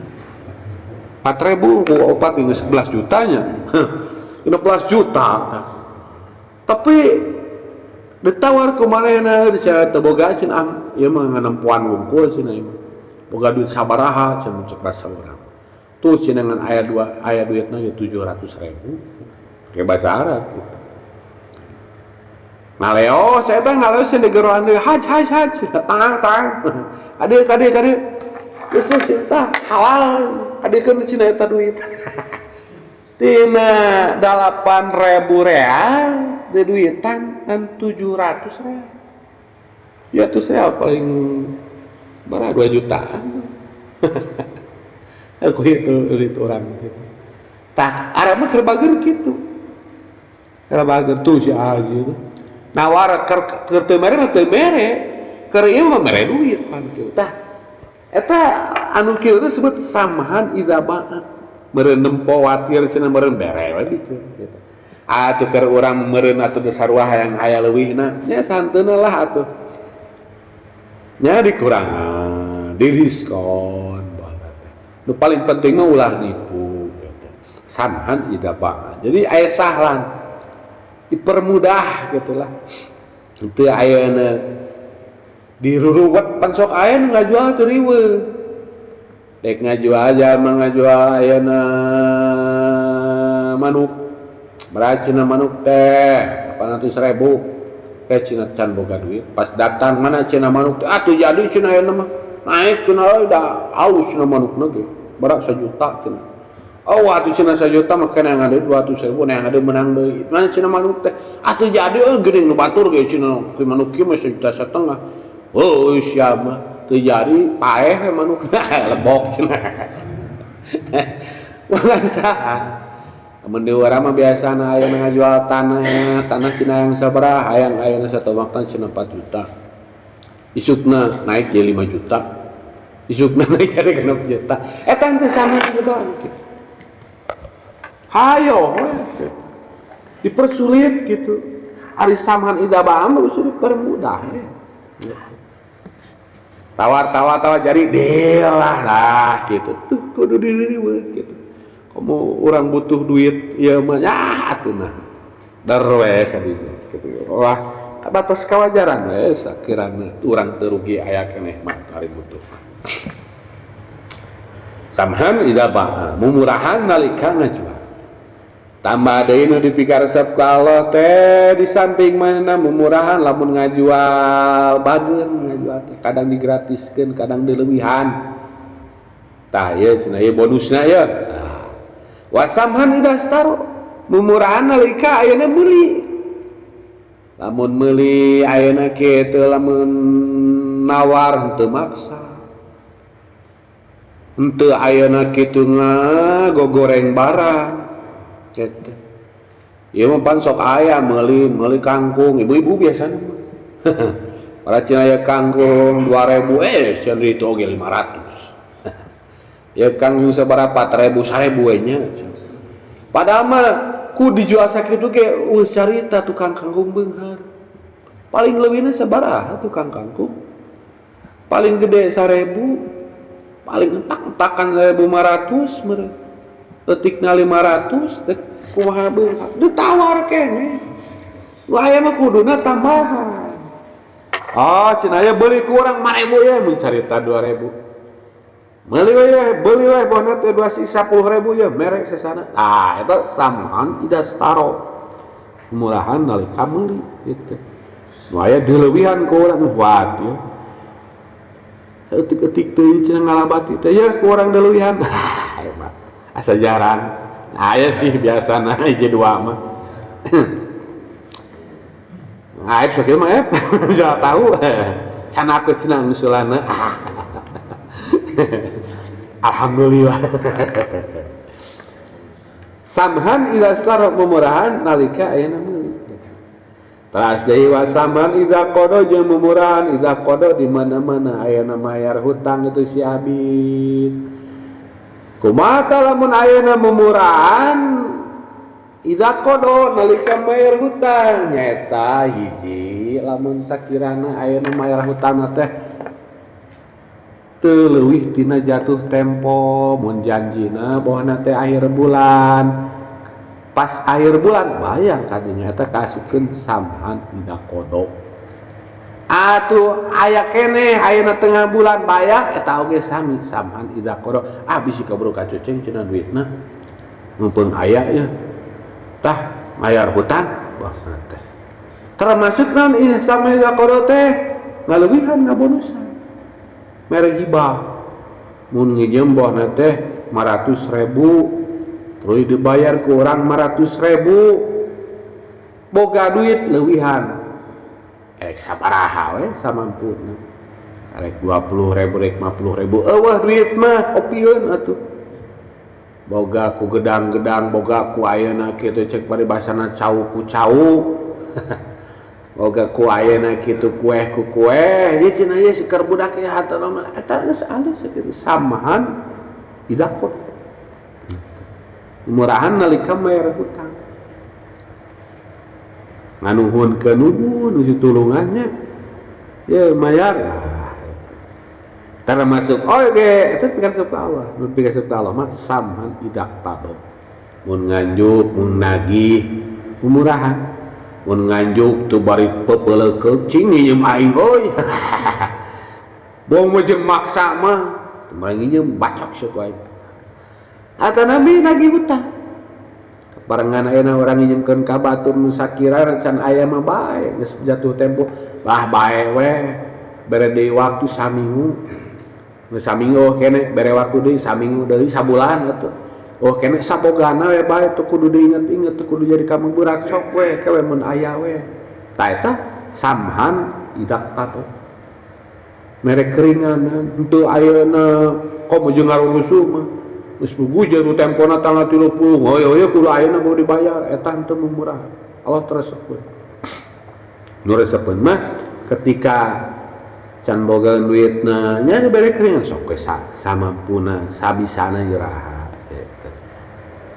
4.000, ku opat ini 11 jutanya. 15 juta. Tapi Ditawar ku manehna sia teu boga cenah ah ieu mah nganempoan wungkul cenah ieu mah. Boga duit sabaraha cenah cek basa urang. Tuh cenah ngan aya dua aya duitna ge 700.000. Pakai bahasa Arab gitu. Ngaleos eta ngaleos cenah digeroan deui haj haj haj tang tang. Kadieu kadieu kadieu. Geus cinta halal kadiekeun cenah eta duit. Tina 8.000 real di duitan ngan 700 real. 700 real paling berapa 2 jutaan. Aku itu duit orang gitu. Tah Arab mah keur bager kitu. Keur bager tuh si Haji itu. Nawar keur teu mere mah teu mere. Keur ieu mah mere duit pan kieu. Tah eta anu kieu disebut samhan idza ba'a. Meureun nempo watir cenah meureun bere we gitu gitu. Atuh keur urang meureun atuh geus sarua hayang aya leuwihna nya santeuna lah atuh. Nya dikurangan, didiskon baheula teh. Nu paling penting mah ulah nipu gitu. Samhan idza ba'a. Jadi aya sahlan dipermudah gitulah. Teu ayeuna diruruwet pan sok aya nu ngajual teu riweuh. Dek ngajual jalma ngajual ayeuna manuk. Beracina manuk teh 800.000. Teh cenah can boga duit. Pas datang mana cenah manuk teh atuh jadi cenah ayeuna mah. Naik cenah euy da alus cenah manukna ge. Berak 1 juta cenah. Oh atuh cenah 1 juta mah kena ngade 200.000 neang ngade menang deui. Mana cenah manuk teh atuh jadi euy geuning nu batur ge cenah ku manuk kieu mah 1,5 juta. Oh sia mah teu jadi paeh we manuk lebok cenah. Bukan saha. Mun di urang mah biasana aya nu ngajual tanah, tanah cenah yang sabaraha hayang ayeuna satu waktu cenah 4 juta. Isukna naik jadi 5 juta. Isukna naik jadi 6 juta. Eta teh sama juga gitu. Hayo we. Dipersulit gitu. Ari samhan idza ba'a mah geus dipermudah we. Tawar-tawar tawar jadi deal lah gitu. Tuh kudu diriweuh gitu. Kamu orang butuh duit ieu mah ya atuh nah. Der we ka ditu gitu. Wah, batas kawajaran we sakirana urang teu rugi aya keneh mah ari butuh. Samhan idza ba'a, mumurahan nalika ngajual. Tambah deui nu dipikaresep ku Allah teh di samping mana mumurahan lamun ngajual bageun ngajual teh kadang digratiskeun kadang dileuwihan. Tah ieu cenah ieu bonusna ieu. Nah. Wasamhan idza staro mumurahan nalika ayeuna meuli. Lamun meuli ayeuna kitu lamun nawar henteu maksa. Henteu ayeuna kitu ngagogoreng barang. Gitu. Ieu mah pan sok aya meuli kangkung, ibu-ibu biasana mah. Para cenah aya kangkung 2000 cenah ditu oge 500. Ya kangkung sabaraha 4000 1000 we nya. Padahal mah ku dijual sakitu ge eueuh carita tukang kangkung beunghar. Paling leuwihna sabaraha tukang kangkung? Paling gede 1000, paling entak-entakan 1500 meureun. Letikna 500 dek kumaha beunghar ditawar keneh. Nu aya mah kuduna tambahan. Ah cenah aya beuli ku urang 5000 ye mun carita 2000. Meuli we beli we bohna teh 210.000 ye mere sesana. Tah eta samhan idza staro. Murahan nalika meuli gitu. Nu aya dileuwihan ku urang wat ye. Saeutik-eutik teuing cenah ngalabati teh ye ku urang dileuwihan. Ah hebat. Asa jarang. Aya sih biasana hiji dua mah. Aib sok ieu mah aib. Siapa tahu. Can aku cenah ngusulana. Alhamdulillah. Samhan idza staro mumurahan nalika ayeuna meuli. Teras deui wa samhan idza qada jeung mumurahan idza qada di mana-mana ayeuna mayar hutang itu si abid. Kumaha lamun ayeuna mumurahan idza qada nalika mayar hutang nyaeta hiji lamun sakirana ayeuna mayar hutangna teh teu leuwih tina jatuh tempo mun janjina bohna teh akhir bulan. Pas akhir bulan bayar kadinya eta kaasupkeun samhan idza qada. Atuh aya keneh ayeuna tengah bulan bayar eta oge sami samhan idza qada. Ah bisi kaburu kacoceng cenah duitna. Mumpung aya ya. Tah mayar hutang bah teh. Termasuk naon ieu samhan idza qada teh ngaleuwihan ngabonusan. Mere hibah. Mun nginjem bohna teh 500.000 terus dibayar ku urang 500.000 boga duit leuwihan rek sabaraha we samampuna rek 20.000 rek 50.000 eueuh duit mah opieun atuh boga ku gedang-gedang boga ku ayeuna kitu cek paribasana cau ku cau boga ku ayeuna kitu kueh ku kueh ieu cenah ieu seker budak ieu hatana mah eta geus alus kitu samahan idakot murahan nalika bayar hutang nganuhun ke nuhun nu tulungannya ye mayar termasuk oge eta pikeun ka Allah nu pikeun ka Allah mah samhan idak tado mun nganjuk mun nagih murahan mun nganjuk teu bari pepeleukeuk cing nginjem aing euy bohong jeung maksa mah teu nginjem bacok sok wae ata nabi nagih hutang barengan ayeuna urang nginjemkeun ka batur nu sakira can aya mah bae geus jatuh tempo bah bae we bere deui waktu saminggu geus saminggu kene bere waktu deui saminggu deui sabulan atuh oh kene sabogana we bae teu kudu diinget-inget teu kudu jadi kamuburak sok we kewe mun aya we tah eta samhan idak tato mere keringanan henteu ayeuna komo jeung ngarurusuh mah geus puguh jeung tempona tanggal 30 hoyo kudu ayeuna mau dibayar eta henteu murah Allah teresepeun nu resepeun mah ketika can boga duitna nya dibere keringan sok we samampuna sabisana iraha gitu.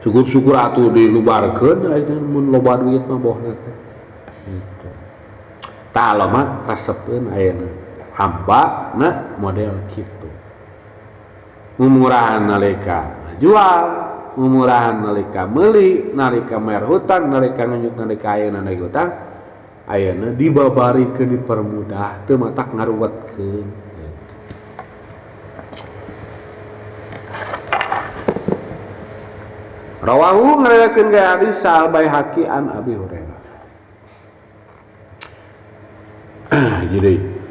Syukur-syukur atuh dilubarkeun ayeuna mun loba duit mah bohna teh gitu. Tah Allah mah resepeun ayeuna hamba na model kitu mumurahan nalika jual, mumurahan nalika meuli, nalika mayar hutang, nalika nganjuk nalika ayeuna nagih hutang, ayeuna dibabarikeun dipermudah teu matak ngaruwetkeun. Rawahu ngariwayatkeun ka hadis Sal Baihaqi an Abi Hurairah. Jadi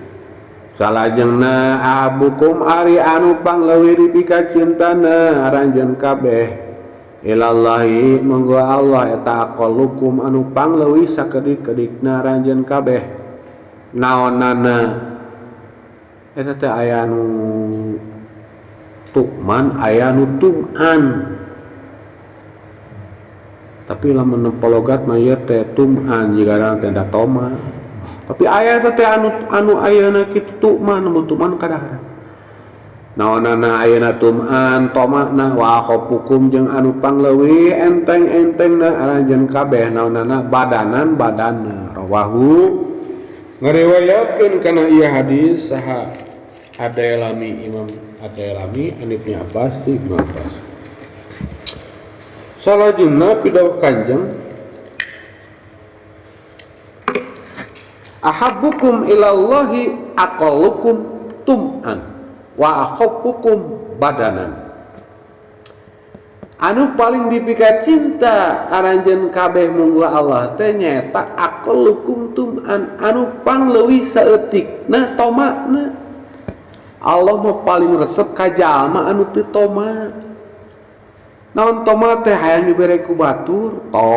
salajengna abukum ari anu pangleuwih dipika cintana aranjeun kabeh ilallahi monggo Allah eta aqallukum anu pangleuwih sakedik-kedikna aranjeun kabeh naonana eta teh aya anu tukman aya anu tuman tapi lamun nepologat mah ieu teh tuman jigana teh da toma tapi aya teh anu ayeuna kitu tuman mun tuman kadahar naonana ayeuna tuman tomana wa khafukum jeung anu pangleuwih enteng-entengna aranjeun kabeh naonana badanan badanna rawahu ngariwayatkeun kana ieu hadis saha Ad-Dailami Imam Ad-Dailami an Ibnu Abbas ti Ibnu Abbas salajengna pidawuh Kanjeng ahabbukum ilallahi aqallukum tum'an wa akhaffukum badanan anu paling dipika cinta aranjeun kabeh munggu Allah teh nyaeta aqallukum tum'an anu pangleuwih saeutikna tomakna Allah mah paling resep ka jalma anu teu toma naon toma teh hayang dibere ku batur to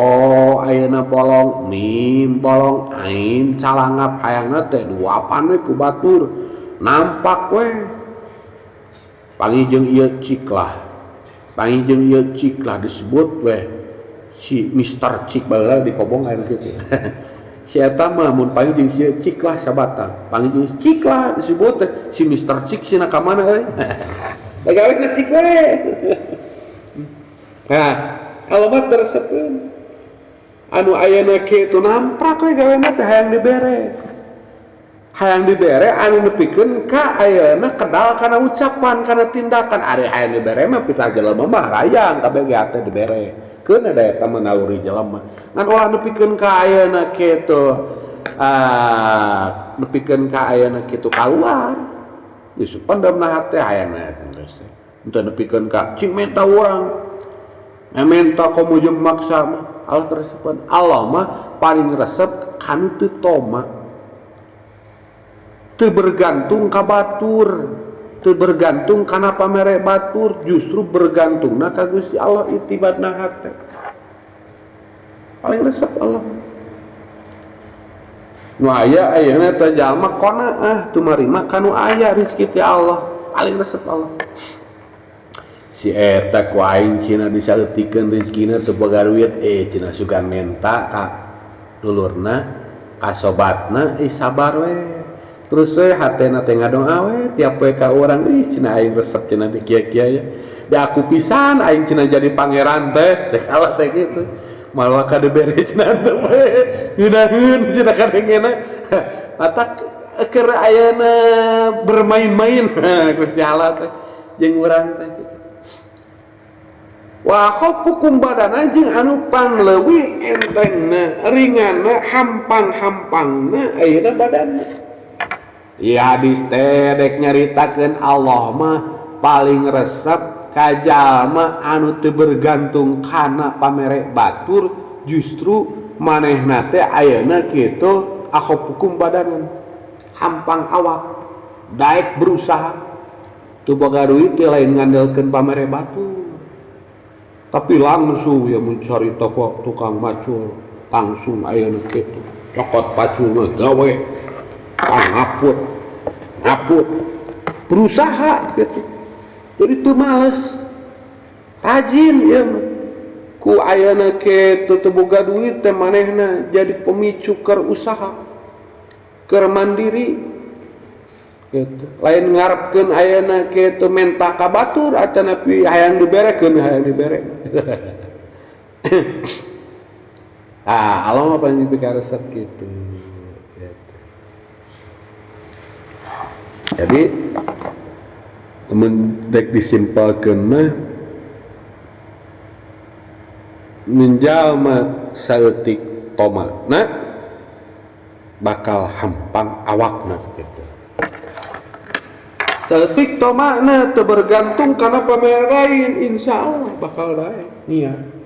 ayeuna bolong mim bolong ain calangap hayangna teh duapan we ku batur nampak we panggih jeung ieu ciklah panggih jeung ieu ciklah disebut we si Mister Cik baheula dikobong aya kitu si eta mah mun panggih jeung si ciklah sabatang panggih jeung ciklah disebut teh si Mister Cik sina ka mana euy bagawe cik we. Nah, kalau mah tersepeun anu ayeuna kitu namprak we gawena teh hayang dibere. Hayang dibere anu nepikeun ka ayeuna kedal kana ucapan kana tindakan ari hayang dibere mah pita jelema mah hayang kabeh ge teh dibere. Keun da eta mah naluri jelema. Ngan ulah nepikeun ka ayeuna kitu nepikeun ka ayeuna kitu kaluar. Geus pendemna hate hayang geus. Henteu nepikeun ka cing menta urang. Menta komo jeung maksa mah Allah resepeun. Allah mah paling resep kanu teu toma. Teu bergantung ka batur. Teu bergantung kana pamere batur, justru bergantungna ka Gusti Allah itibadna hate. Paling resep Allah. Nu aya ayeuna teh jalma qanaah tumarima kanu aya rezeki ti Allah, paling resep Allah. Si eta ku aing cenah disaeutikeun rezekina teu boga duit, cenah sugan menta ka dulurna, ka sobatna, sabar we. Terus we hatena teh ngadoa we tiap poe ka urang, ih cenah aing resep cenah di kieu-kieu ya. Da aku pisan aing cenah jadi pangeran teh, cek Allah teh kitu. Malah ka dibere cenah teh we. Ngeunaheun cenah kadengena. Matak keur ayeuna bermain-main Gusti Allah teh jeung urang teh. Wa khafukum badana jeung anu pangleuwih entengna, ringanna, hampang-hampangna ayeuna badanna. Ieu hadis teh dek nyaritakeun Allah mah paling resep ka jalma anu teu bergantung kana pamere batur, justru manehna teh ayeuna kitu akhafukum badanan, hampang awak, daek berusaha. Teu boga duit teh lain ngandelkeun pamere batur. Tapi langsung ya mencari toko tukang macul, langsung ayeuna kitu cokot pacul mah gawe ngaput ngaput berusaha gitu. Jadi teu males, rajin ya mah. Ku ayeuna kitu teu boga duit teh manehna jadi pemicu keur usaha, keur mandiri gitu. Lain ngarepkeun ayeuna kitu menta ka batur atanapi hayang diberekeun, hayang dibere. Ah, Allah mah paling dipikaresep kitu. Gitu. Jadi mun dek disimpelkeun mah menjalma saeutik tomana bakal hampang awakna gitu. Saeutik tomana teu bergantung kana pamere lain, insyaallah bakal daek niat.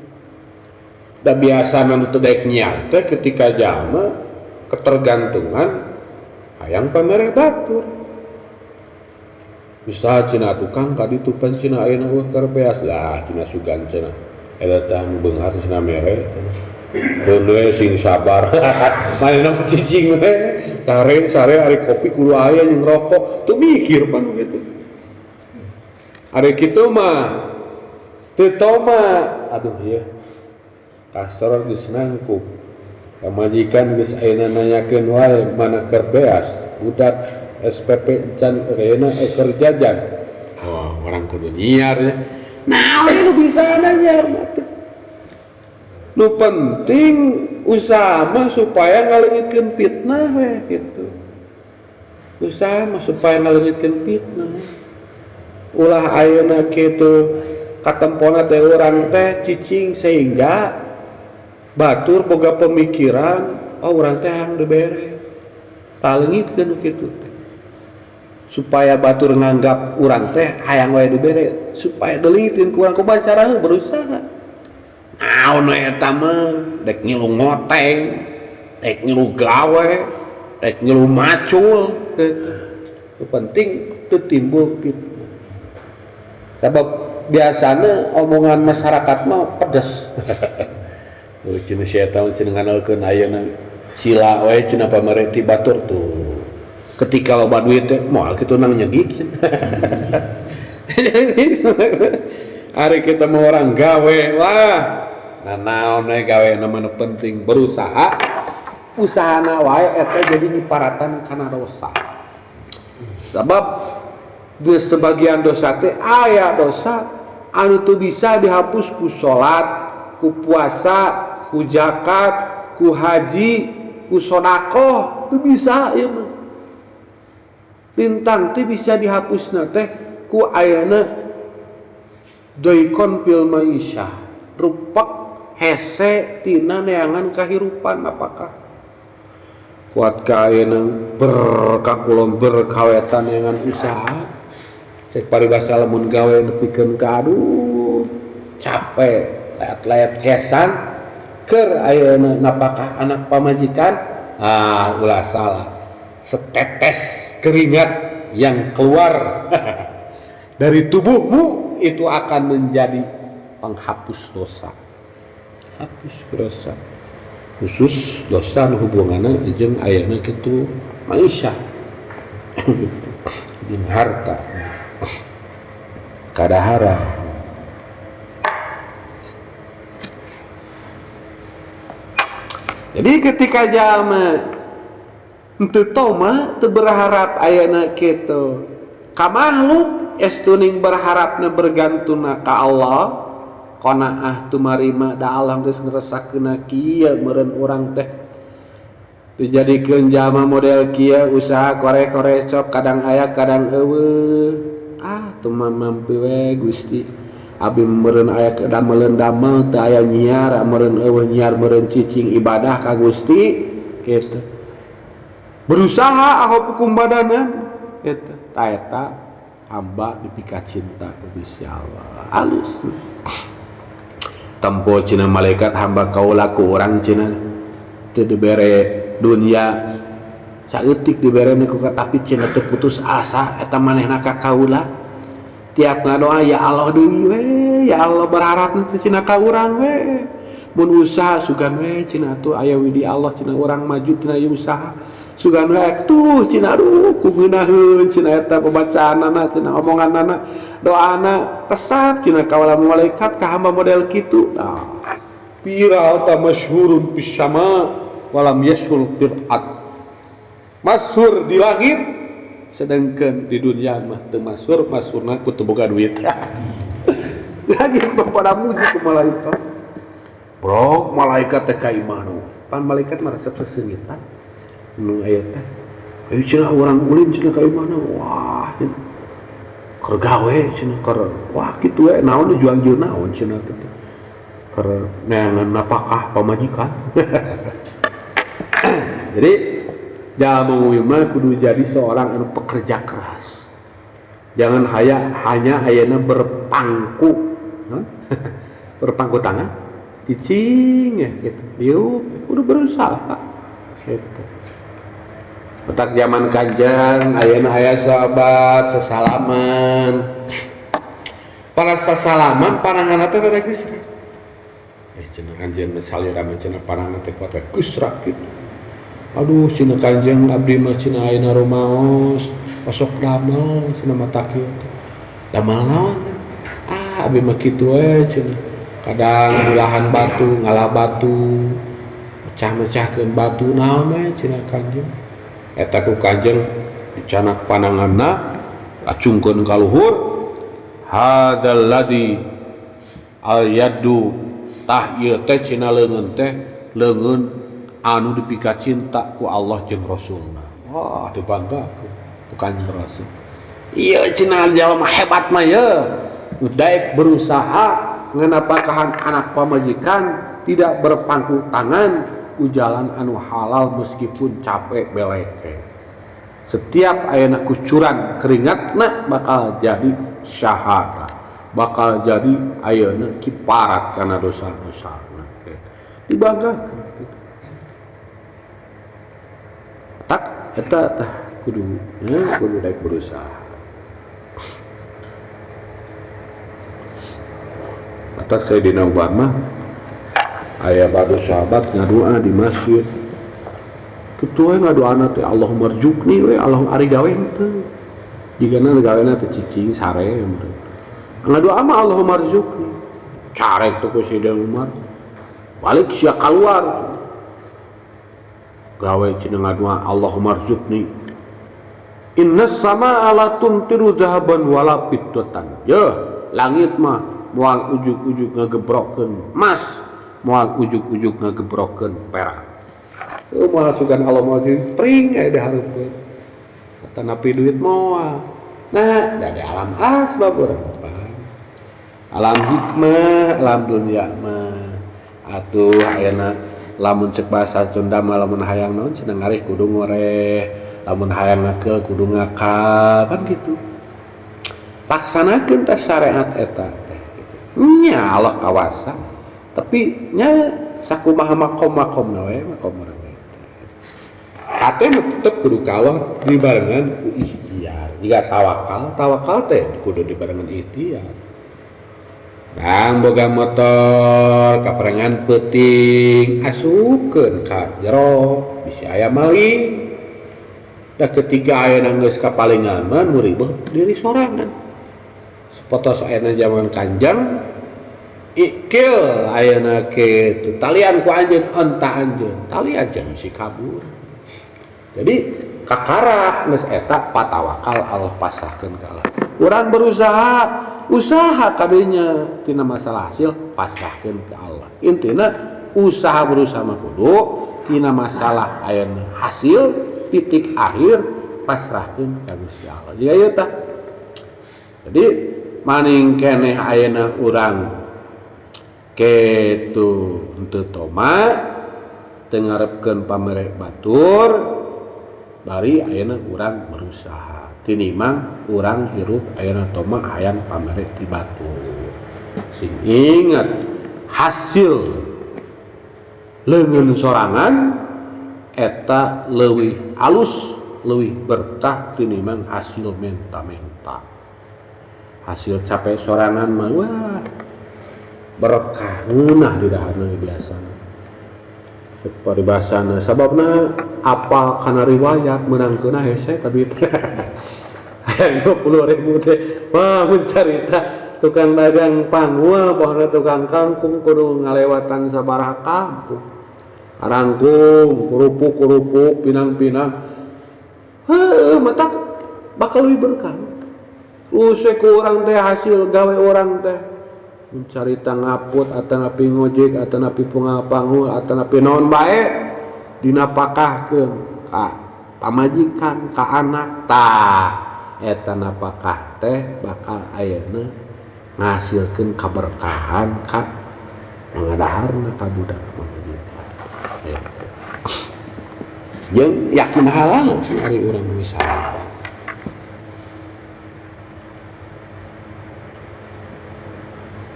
Da biasa nu teu daek niat teh ketika jalma ketergantungan hayang pamere batur. Bisa cenah tukang ka ditu pan cenah ayeuna eueuh keur beas lah cenah sugan cenah eta teh anu beunghar cenah mere. Keun we sing sabar. Manehna mah cicing we. Sare-sare ari kopi kudu aya jeung rokok. Teu mikir pan kitu. Ari kitu mah teu toma. Aduh ya. Kasor geus nangkup. Pamajikan geus ayeuna nanyakeun wae mana keur beas, budak SPP can ayeuna keur jajan. Wah, orang kudu nyiar ya. Naon nu bisa nyiar mah teh. Nu penting usaha mah supaya ngaleungitkeun fitnah we gitu. Usaha mah supaya ngaleungitkeun fitnah. Ulah ayeuna kitu katempona teh urang teh cicing sehingga batur boga pemikiran, oh urang teh hayang dibere. Taleungitkeun kitu teh. Supaya batur nganggap urang teh hayang wae dibere, supaya deulingitkeun ku urang kumaha cara berusaha. Naon we eta mah, dek ngilu ngoteng, dek ngilu gawe, dek ngilu macul gitu. Nu penting teu timbul fitnah. Sabab biasana omongan masyarakat mah pedes. Oh, cenah si eta mah cenah nganalkeun ayeuna sila we cenah pamere ti batur tuh. Ketika loba duit teh moal kitu nang nyegik. Ari kita mau orang gawe wah. Nah naon we gawe na mah nu penting berusaha. Usahana wae eta jadi nyiparatan kana dosa. Sebab di sebagian dosa teh aya dosa anu teu bisa dihapus ku salat, ku puasa, ku zakat, ku haji, ku sedekah, teu bisa ieu mah. Lintang teh bisa dihapusna teh ku ayana doikon fil ma'isyah, rupak Hese tina neangan kahirupan apakah kuat ka ayeuna berkakulon berkawetan neangan usaha cek paribasa lamun gawe nepikeun ka aduh capek layat-layat kesan keur ayeuna napakah anak pamajikan ah ulah salah setetes keringat yang keluar dari tubuhmu itu akan menjadi penghapus dosa, hapus dosa khusus dosa nu hubunganna jeung ayeuna kitu maisha jeung harta kadahara. Jadi ketika jalma henteu toma teu berharap ayeuna kitu ka makhluk estuning berharapna bergantungna ka Allah qanaah tumarima da Allah geus ngresakeunna kieu meureun urang teh dijadikeun jalma model kieu usaha koreh-koreh cok kadang aya kadang eueuh ah teu mampi we Gusti abdi meureun aya dameleun damel teu aya nyiar meureun eueuh nyiar meureun cicing ibadah ka Gusti kitu berusaha ahop hukum badana kitu ta eta hamba dipika cinta ku Gusti Allah alus tempo cina malaikat hamba kaula ku urang cina teu dibere dunia saeutik dibere ku tapi cina teu putus asa eta manehna ka kaula tiap ngadoa ya Allah deui we ya Allah berharap teh cina ka urang we mun usaha sugan we cina atuh aya widi Allah cina urang maju tina ieu usaha sugan we tuh cina aduh ku ngeunaheun cina eta pabacaanana cina omonganana doana resep cina kaula malaikat ka hamba model kitu nah viral ta masyhurun fis sama walam yashul fir'at masyhur di langit sedangkan di dunia mah teu masyhur masyhurna ku teu boga duit lagi pada muji ku malaikat brok malaikat teh ka imahna pan malaikat mah resep sesengitan nu aya teh euy cenah urang ulin cenah ka imahna wah cenah keur gawe cenah keur wah kitu we naon juang-juang naon cenah teh keur neangan napakah pamajikan. Jadi jalma mukmin mah kudu jadi seorang anu pekerja keras. Jangan hanya ayeuna berpangku, berpangku tangan, cicing ya gitu. Diuk kudu berusaha gitu. Otak zaman kanjeng ayeuna aya sahabat sesalaman. Para sesalaman pananganna teh rada geus. Cenah anjeun mah salira mah cenah panangan teh kuat geus gitu. Aduh cenah kanjeng abdi mah cenah ayeuna rumaos osok damel cenah mata kieu teh. Damel naon? Ah abdi mah kitu we cenah. Kadang bulahan batu, ngalah batu, mecah-mecahkeun batu naon we cenah kanjeng. Eta ku kanjeng dicanak pananganna acungkeun ka luhur. Hadzal ladzi al yadu tah ieu teh cenah leungeun teh leungeun anu dipika cinta ku Allah jeung Rasulna. Wah dibanggakeun ku Kanjeng Rasul. Ieu cenah jalma hebat mah ye. Nu daek berusaha nganapakahan anak pamajikan tidak berpangku tangan ku jalan anu halal meskipun capek beleke. Setiap ayeuna kucuran keringatna bakal jadi syahadat, bakal jadi ayeuna kiparat kana dosa-dosana. Dibanggakeun. Tak eta tah kudu ya, kudu daek berusaha. Atak Sayyidina Umar mah aya badu sahabat ngadoa di masjid. Kitu we ngadoana teh Allahumma rzuqni we Allah ari gawe henteu. Jigana gawena teh cicing sare meureun. Ngadoa mah Allahumma rzuqni. Carek teh ku Sayyidina Umar. Balik sia kaluar. Gawe cenah ngadoa Allahumma rzuqni. Innas samaa la tumtiru zahaban wala fiddatan. Yeuh, langit mah moal ujug-ujug ngagebrokeun emas, moal ujug-ujug ngagebrokeun perak. Moal sugan Allah moal jeung pring aya dihareupeun. Tanapi duit moal. Nah, da di alam asbab urang. Alam hikmah, alam dunia mah. Atuh ayeuna lamun cek bahasa Sunda mah lamun hayang naon cenah ngarih kudu ngoreh, lamun hayang ngakeul kudu ngakal kan gitu. Laksanakeun teh syariat eta teh gitu. Nya Allah kawasa. Tapi nya sakumaha makom-makomna we makom urang teh. Hate mah tetep kudu ka Allah dibarengan ku ikhtiar. Jika tawakal, tawakal teh kudu dibarengan ikhtiar. Bang boga motor kaparengan peuting asupkeun ka jero bisi aya maling. Da ketika ayeuna geus kapalingan mah nu ribeuh diri sorangan. Sapotos ayeuna zaman kanjeng ikil ayeuna kitu talian ku anjeun onta anjeun talian jeung si kabur. Jadi kakara geus eta patawakal Allah pasrahkeun ka Allah. Urang berusaha usaha kadinya tina masalah hasil pasrahkeun ka Allah. Intina usaha berusaha mah kudu tina masalah ayeuna hasil titik akhir pasrahkeun ka Gusti Allah. Jadi ieu tah. Jadi maning keneh ayeuna urang kitu henteu toma teu ngarepkeun pamere batur bari ayeuna urang berusaha. Tinimang urang hirup ayeuna toma hayang pamere ti batur. Sing ingat hasil leungeun sorangan eta leuwih alus leuwih berkah tinimang hasil menta-menta. Hasil capek sorangan mah wah berkah ngeunah di daharna biasana. Paribasana sababna apal kana riwayat meunangkeunna hese tapi teh hayang 20.000 teh wah mencarita tukang dagang pangual pokona tukang kangkung kudu ngalewatan sabaraha kampung arangkung kerupuk-kerupuk pinang-pinang heuh matak bakal leuwih berkah. Useh ku urang teh hasil gawe urang teh mencarita ngaput atanapi ngojek atanapi pangul atanapi naon bae dinapakahkeun ka pamajikan ka anak tah eta napakah teh bakal ayeuna ngahasilkeun kaberkahan ka ngadaharna ka budak pamajikan jeung yakin halal ari urang usaha.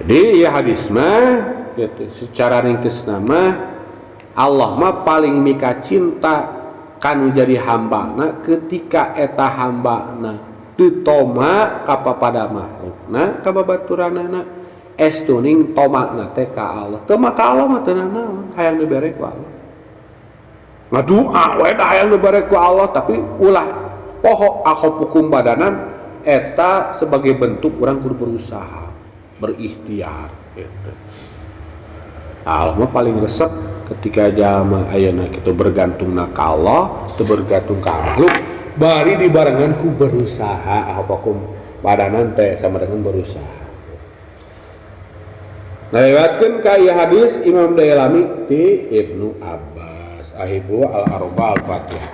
Jadi ya hadis mah gitu, secara ringkes nama Allah mah paling mika cinta kanu jadi hambana ketika eta hambana teu toma kapapada makhlukna ka babaturanana estuning tomakna teh ka Allah. Teu mah ka Allah mah teu nanaon hayang dibere ku Allah. Ngadua we da hayang dibere ku Allah tapi ulah poho akhofukum badanan eta sebagai bentuk urang kudu berusaha berikhtiar gitu. Allah mah paling resep ketika jalma ayeuna kitu bergantungna ka Allah, teu bergantung ka makhluk, bari dibarengan ku berusaha apakum badanan teh sama dengan berusaha. Ngalewatkeun ka ieu hadis Imam Dailami ti Ibnu Abbas. Ahibu al-Arba al-Fatihah.